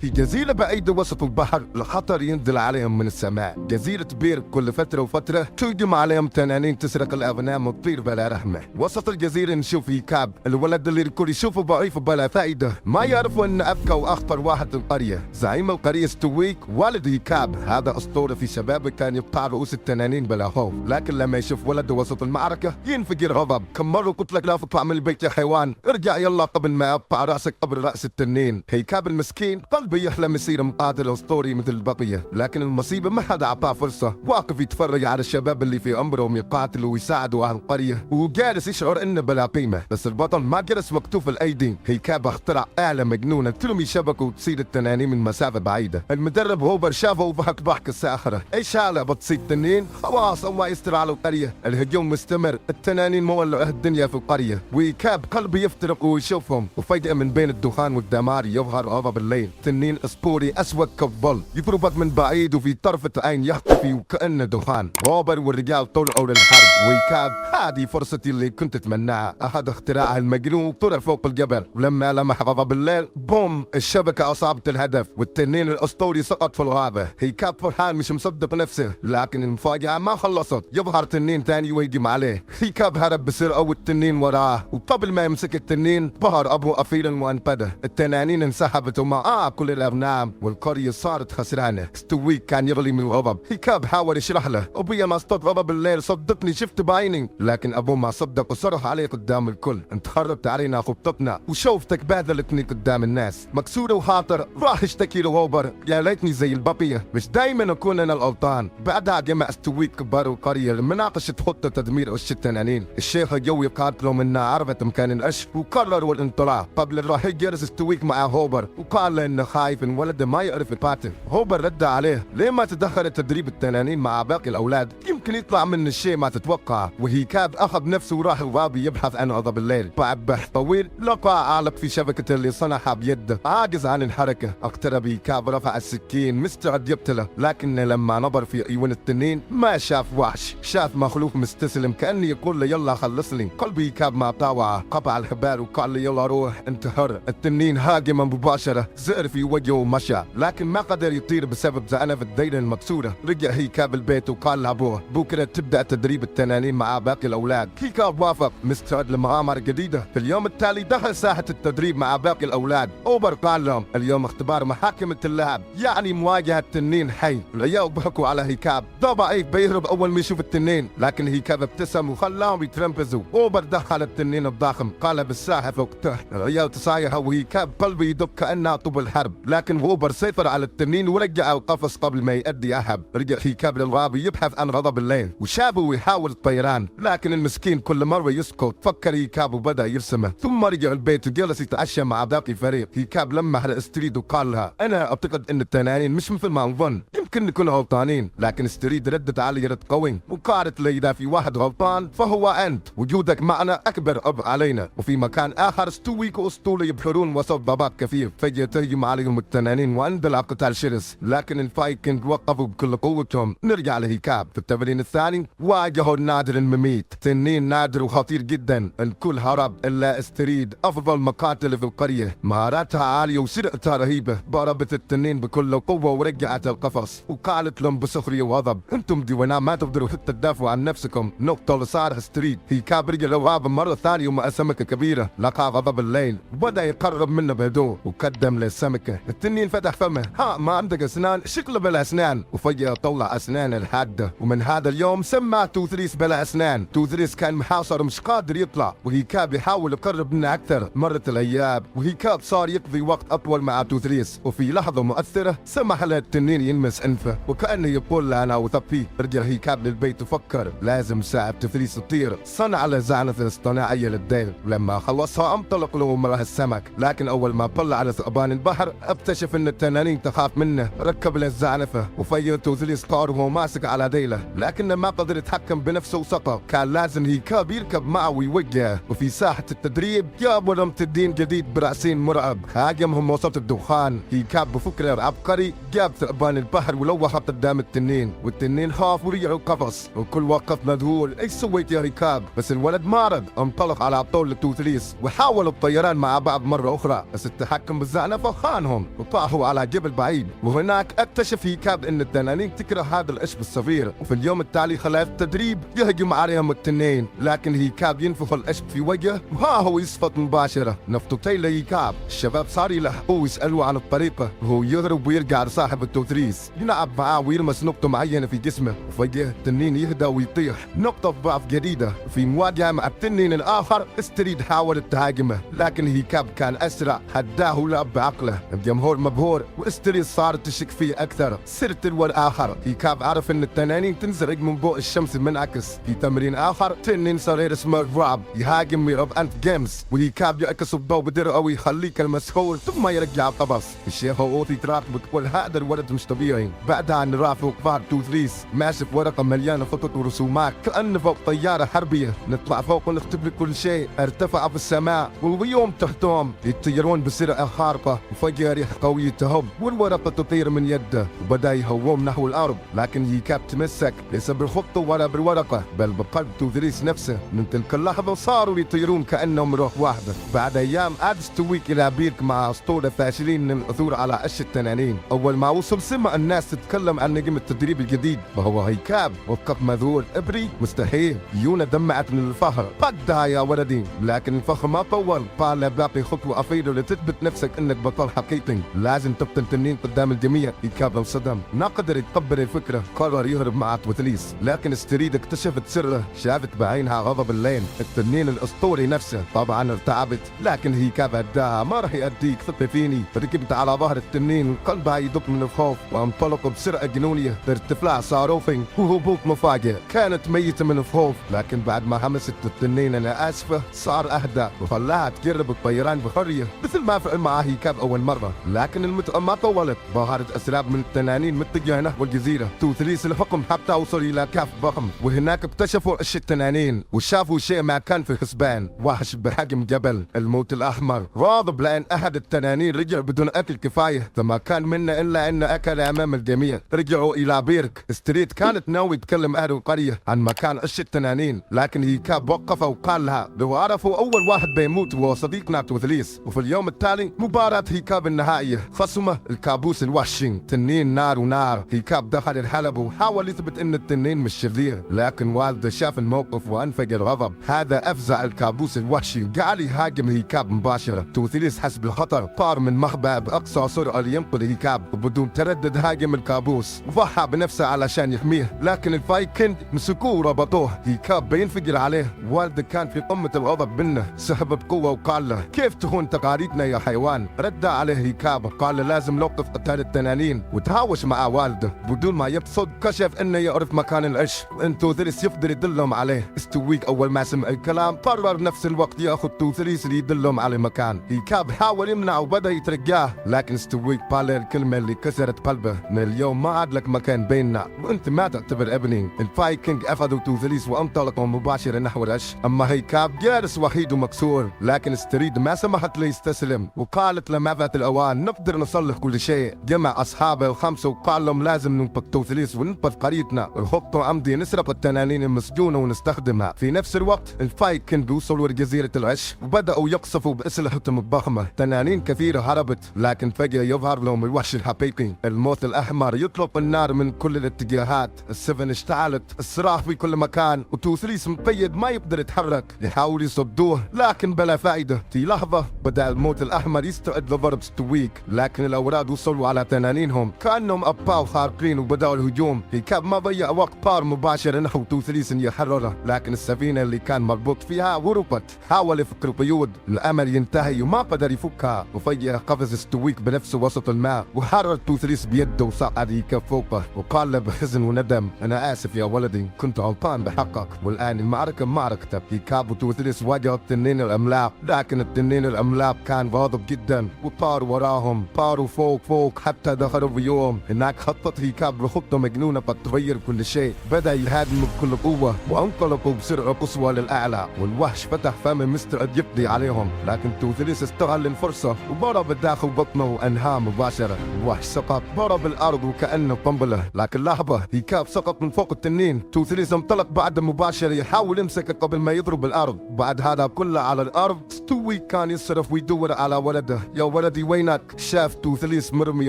في جزيرة بعيدة وسط البحر، الخطر ينزل عليهم من السماء. جزيرة بير كل فترة وفترة تهجم عليهم تنانين تسرق الأغنام وتطير بلا رحمة. وسط الجزيرة نشوف إيكاب، الولد اللي الكل يشوفه ضعيف بلا فائدة، ما يعرفوا أنه أذكى وأخطر واحد في القرية. زعيم القرية ستويك والد إيكاب، هذا أسطورة في شبابه، كان يقطع رؤوس التنانين بلا خوف، لكن لما يشوف ولده وسط المعركة ينفجر غضب. كم مرة قلت لك لا تطلع من البيت يا حيوان، ارجع يلا قبل ما أقطع رأسك قبل رأس التنين. هيكاب المسكين قلبه يحلم يصير مقاتل أسطوري مثل البقية، لكن المصيبة ما حدا أعطاه فرصة. واقف يتفرج على الشباب اللي في عمرهم يقاتلوا ويساعدوا أهل القرية، وجالس يشعر إنه بلا قيمة. بس البطل ما جلس مكتوف الأيدي. هيكاب اخترع آلة مجنونة ترمي شبكة وتصيد التنانين من مسافة بعيدة. المدرب هوبر شافه وضحك ضحكة ساخرة. ايش هذا، بتصيد تنين؟ خلاص الله يستر على القرية. الهجوم مستمر، التنانين مولعة الدنيا في القرية، وإيكاب قلبه يفترق ويشوفهم. وفجأة من بين الدخان والدمار يظهر غضب الليل، تنين اسطوري اسود كالظل يضربك من بعيد وفي طرفة عين يختفي وكأنه دخان. روبر والرجال طلعوا للحرب، وإيكاب هذه فرصتي اللي كنت اتمناها. اخذ اختراعه المجنون وطلع فوق الجبل، ولما لمح غضب الليل بوم، الشبكة اصابت الهدف والتنين الاسطوري سقط في الغابة. هيكاب فرحان مش مصدق نفسه، لكن المفاجأة ما خلصت. يظهر تنين ثاني ويهجم عليه. هيكاب هرب بسرعة والتنين وراه، وقبل ما يمسك التنين ظهر ابوه اخيرا وانقذه. التنانين انسحبت ومعاه كل الاغنام، والقرية صارت خسرانة. ستويك كان يغلي من الغضب. هيكاب حاول يشرح له، ابويا ما اصطاد غضب الليل، صدقني شفت بعيني. لكن ابوه ما صدق وصرخ عليه قدام الكل، انت خربت علينا خطتنا وشوفتك بهدلتني قدام الناس. مكسور وخاطر راح اشتكي لهوبر، يا ليتني زي البقية، مش دايما اكون انا الغلطان. بعدها جمع ستويك كبار القرية لمناقشة خطة تدمير عش التنانين. الشيخ الجوي قالت لهم انها عرفت مكان العش وقرروا الانطلاق. قبل الرحيل جلس ستويك مع هوبر وقال له انه خايف ان ولده ما يعرف يقاتل. هوبر رد عليه، ليه ما تدخل تدريب التنانين مع باقي الاولاد؟ يمكن يطلع من الشيء ما تتوقع. وهيكاب اخذ نفسه وراح الغابة يبحث عن غضب الليل. بعد بحث طويل لقى عالق في شبكة اللي صنعها بيده، عاجز عن الحركة. اقترب هيكاب، رفع السكين مستعد يقتله، لكن لما نظر في عيون التنين ما شاف وحش، شاف مخلوق مستسلم كأنه يقول له يلا خلصني. قلب هيكاب ما طاوعه، قطع الحبال وقال له يلا روح انت حر. التنين هاجم مباشرة، زئر في وجهه ومشى، لكن ما قدر يطير بسبب زعنف الديل المكسورة. رجع هيكاب البيت وقال لأبوه بكرة تبدأ تدريب التنانين مع باقي الأولاد. هيكاب وافق مستعد لمغامرة جديدة. في اليوم التالي دخل ساحة التدريب مع باقي الأولاد. أوبر قال لهم اليوم اختبار محاكمة اللعب، يعني مواجهة تنين حي. العيال ضحكوا على هيكاب، ده ضعيف بيهرب أول ما يشوف التنين، لكن هيكاب ابتسم وخلاهم يترمبزوا. أوبر دخل التنين الضخم، قلب الساحة فوق تحت. العيال تصايحوا وهيكاب قلبه يدق كأنها طبل الحرب، لكن أوبر سيطر على التنين ورجعه القفص قبل ما يأدي أحد. رجع هيكاب للغابة يبحث عن غضب الليل، وشافه يحاول الطيران، لكن المسكين كل مرة يسقط. فكر هيكاب وبدأ يرسمه، ثم رجع البيت وجلس يتعشى مع باقي الفريق. هيكاب لمح لاستريد وقال لها انا اعتقد ان التنانين مش مثل ما نظن، يمكن نكون غلطانين. لكن استريد ردت عليه رد قوي وقالت لي اذا في واحد غلطان فهو انت، وجودك معنا اكبر عبء علينا. وفي مكان اخر ستويك واسطوله يبحرون وسط ضباب كثيف، فجأة تهجم عليهم التنانين واندلع قتال شرس، لكن الفايكنج وقفوا بكل قوتهم. نرجع لهيكاب في التمرين الثاني، واجهوا النادر المميت، تنين نادر وخطير جدا. الكل هرب الا استريد، افضل مقاتل في القرية، مهاراتها عالية وسرعتها رهيبة. ضربت التنين بكل قوة ورجعت القفص، وقالت لهم بسخرية وغضب انتم ديوانا ما تقدروا حتى تدافعوا عن نفسكم. نقطة لصالح استريد. هيكاب رجع للغابة مرة ثانية ومع سمكة كبيرة. لقى غضب الليل وبدأ يقرب منه بهدوء وقدم للسمكة. التنين فتح فمه، ها ما عندك اسنان، شكله بلا اسنان. وفجأة طلع اسنان الحادة، ومن هذا اليوم سمى توثريس بلا اسنان. توثريس كان محاصر ومش قادر يطلع، وهيكاب يحاول يقرب منه اكثر. مرت الايام وهيكاب صار يقضي وقت اطول مع توثريس، وفي لحظة مؤثرة سمح للتنين يلمس انفه وكأنه يقول له انا وثق فيه. رجع هيكاب للبيت وفكر لازم ساعد توثريس تطير. صنع له زعنفة اصطناعية للديل، ولما خلصها انطلق له مراه السمك، لكن اول ما طلع على ثعبان البحر اكتشف ان التنانين تخاف منه. ركب له الزعنفة وفجأة توثريس طار وهو ماسك على ديله، لكنه ما قدر يتحكم بنفسه وسقط. كان لازم هيكاب يركب معه ويوجهه. وفي ساحة التدريب جابوا لهم تنين جديد برأسين مرعب، هاجمهم وسط الدخان. هيكاب بفكره عبقري جاب ثعبان البحر ولوحه قدام التنين، والتنين خاف ورجعوا القفص، والكل وقف مذهول. ايش سويت يا ركاب؟ بس الولد ما رد، انطلق على طول لتوثريس وحاولوا الطيران مع بعض مرة أخرى، بس التحكم بالزعنفة خانهم وطاحوا على جبل بعيد. وهناك اكتشف هيكاب ان التنانين تكره هذا العشب الصغير. وفي اليوم التالي خلال التدريب يهجم عليهم التنين، لكن هيكاب ينفخ العشب في وجهه وها هو يسقط مباشرة. نفطتين لهيكاب، الشباب صار يلحقوه ويسألوه عن الطريقة، وهو يهرب ويرجع لصاحب التوثريس، يلعب معاه ويلمس نقطة معينة في جسمه، وفجأة التنين يهدى ويطيح. نقطة ضعف جديدة. في مواجهة مع التنين الآخر استريد حاولت تهاجمه، لكن هيكاب كان أسرع، هداه ولعب بعقله. الجمهور مبهور واستريد صارت تشك فيه أكثر. سرت الآخر هيكاب عرف أن التنانين تنزعج من ضوء الشمس المنعكس. في تمرين آخر تنين صغير اسمه راب يهاجم ويرب أنت جيمز، وهيكاب يعكس الضوء بدرعه ويخليه كالمسحور ثم يرجع القفص. الشيخ أوتي تراقب وتقول هذا الولد مش طبيعي. بعدها نرافق فار توثريس ماشي في ورقة مليانة خطط ورسومات كأنه فوق طيارة حربية. نطلع فوق ونختبر كل شيء. ارتفع في السماء والغيوم تحتهم يطيرون بسرعة خارقة، وفجأة ريح قوية تهب والورقة تطير من يده وبدأ يهوم نحو الأرض. لكن هيكاب تمسك ليس بالخطة ولا بالورقة بل بقلب توثريس نفسه. من تلك اللحظة صاروا يطيرون كأنهم روح واحدة. بعد أيام عاد ستويك إلى بيرك مع أسطورة فاشلين من العثور على عش التنانين. أول ما وصل سمع الناس تتكلم عن نجم التدريب الجديد وهو هيكاب. وقف مذهول. إبري مستحيل. عيونه دمعت من الفخر. قدها يا ولدي. لكن الفخر ما طول. قال باقي خطوة أخيرة لتثبت نفسك انك بطل حقيقي، لازم تقتل تنين قدام الجميع. هيكاب انصدم، ما قدر يتقبل الفكرة، قرر يهرب مع توثليس. لكن استريد اكتشفت سره، شافت بعينها غضب الليل، التنين الاسطوري نفسه. طبعا ارتعبت، لكن هيكاب هداها، ما راح يأديك، ثقي فيني. ركبت على ظهر التنين، قلبها يدق من الخوف، وانطلقوا بسرعة جنونية بارتفاع صاروخي وهبوط مفاجئ. كانت ميتة من الخوف، لكن بعد ما همست التنين أنا آسفة صار أهدى وخلاها تجرب الطيران بحرية مثل ما فعل مع هيكاب أول مرة. لكن المتعة ما طولت، ظهرت أسراب من التنانين متجهة نحو الجزيرة. توثريس الحكم حتى وصل إلى كهف ضخم، وهناك اكتشفوا عش التنانين وشافوا شيء ما كان في الحسبان، وحش بحجم جبل الموت الأحمر. غاضب لأن أحد التنانين رجع بدون أكل كفاية، فما كان منا إلا أن أكل أمام الجميع. رجعوا إلى بيرك. استريد كانت ناوي تكلم أهل القرية عن مكان عش التنانين، لكن هيكاب وقف وقال لها لو عرفوا أول واحد بيموت هو صديقنا توثليس. وفي اليوم التالي مباراة هيكاب النهائية، خصمه الكابوس الوحشي تنين نار ونار. هيكاب دخل الحلبة وحاول يثبت ان التنين مش شرير، لكن والده شاف الموقف وانفجر غضب. هذا افزع الكابوس الوحشي وقعد يهاجم هيكاب مباشرة. توثليس حس بالخطر، طار من مخبأ بأقصى سرعة لينقذ هيكاب، وبدون تردد هاجم الكابوس وضحى بنفسه علشان يحميه، لكن الفايكنج مسكوه وربطوه. هيكاب بينفجر عليه، والده كان في قمة الغضب منه، سحبه بقوة وقال له كيف تخون تقاليدنا يا حيوان؟ رد عليه هيكاب قال له لازم نوقف قتال التنانين، وتهاوش مع والده بدون ما يقصد. كشف انه يعرف مكان العش وان توثريس يقدر يدلهم عليه. استويك اول ما سمع الكلام قرر بنفس الوقت ياخذ توثريس ليدلهم على المكان. هيكاب حاول يمنعه وبدا يترجاه، لكن استويك قال له الكلمة اللي كسرت قلبه، من اليوم ما عاد لك مكان بيننا وانت ما تعتبر ابني. الفايكنج اخذوا توثريس وانطلقوا مباشرة نحو العش. اما هيكاب جالس وحيد ومكسور، لكن استريد ما سمحت له يستسلم وقالت لما فات الاوان نقدر نصلح كل شيء. جمع اصحابه الخمسه وقال لهم لازم ننقذ توثليس وننقذ قريتنا، الخطه عمدي نسرق التنانين المسجونه ونستخدمها. في نفس الوقت الفايكنج وصلوا لجزيره العش وبداوا يقصفوا باسلحتهم الضخمه. تنانين كثيره هربت، لكن فجاه يظهر لهم الوحش الحقيقي الموت الاحمر يطلق النار من كل الاتجاهات. السفن اشتعلت، الصراخ في كل مكان، وتوثليس مقيد ما يقدر يتحرك. يحاول يصدوه لكن بلا فائده. في لحظه بدا الموت الاحمر يستعد لضرب ستويك، لكن الاوراد وصلوا على تنانينهم كانهم ابطال خارقين وبداوا الهجوم. هيكاب ما ضيع وقت، طار مباشره نحو توثليس يحرره، لكن السفينه اللي كان مربوط فيها هربت. حاول يفك القيود، الامل ينتهي وما قدر يفكها. وفجاه قفز ستويك بنفسه وسط الماء وحرر توثليس بيده وصعد هيكاب فوقه وقال له بحزن وندم انا اسف يا ولدي، كنت غلطان بحقك، والان المعركه معركتك. هيكاب وتوثليس واجهوا التنين العملاق، لكن التنين العملاق كان غاضب جدا وطار وراهم، طاروا فوق فوق حتى دخلوا الغيوم. هناك خطط هيكاب بخطة مجنونة قد تغير كل شيء. بدأ يهاجم بكل قوة وانطلقوا بسرعة قصوى للأعلى، والوحش فتح فمه مستعد يقضي عليهم، لكن توثليس استغل الفرصة وضرب داخل بطنه وأنهاه مباشرة. الوحش سقط، ضرب الأرض الأرض وكأنه قنبلة. لكن لحظة، هيكاب سقط من فوق التنين. توثليس انطلق بعد مباشرة يحاول يمسكه قبل ما يضرب الأرض. بعد هذا كله على الأرض، ستوي كان يصرخ ويدور على ولده: يا ولدي وينك؟ شاف توثليس مرمي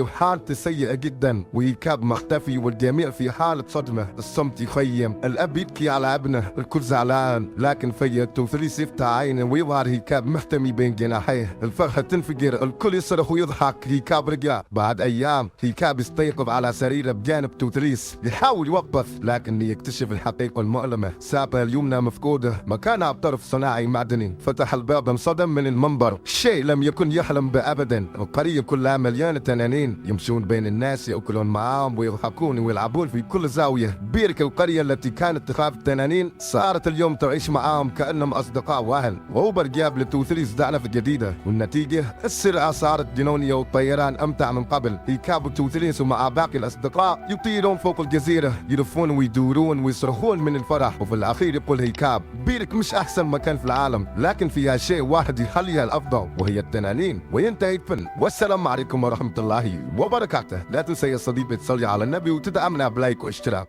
وحالته سيئة جدا، وهيكاب مختفي، والجميع في حالة صدمة. الصمت يخيم، الأب يبكي على ابنه، الكل زعلان. لكن فجأة توثليس يفتح عينه ويظهر هيكاب محتمي بين جناحيه. الفرحة تنفجر، الكل يصرخ ويضحك، هيكاب رجع. بعد أيام هيكاب يستيقظ على سريره بجانب توثليس، يحاول يوقف لكن يكتشف الحقيقة المؤلمة: ساقه اليمنى مفقودة، مكانها بطرف صناعي معدني. فتح الباب، انصدم من المنظر، شيء لم يكن يحلم به أبدا. القرية كلها مليانة تنانين، يمشون بين الناس، يأكلون معاهم ويضحكون ويلعبون في كل زاوية. بيرك القرية التي كانت تخاف التنانين صارت اليوم تعيش معاهم كأنهم أصدقاء وأهل. غوبر جاب لتوثليس زعنفة جديدة، والنتيجة السرعة صارت جنونية والطيران أمتع من قبل. هيكاب وتوثليس ومع باقي الأصدقاء يطيرون فوق الجزيرة، يلفون ويدورون ويصرخون من الفرح. وفي الأخير يقول هيكاب: بيرك مش أحسن مكان في العالم، لكن فيها شيء واحد يخليها الأفضل، وهي التنانين. وينتهي الفيلم. والسلام عليكم ورحمة الله وبركاته. لا تنسى يا صديقي تصلي على النبي وتدعمنا ب like واشتراك.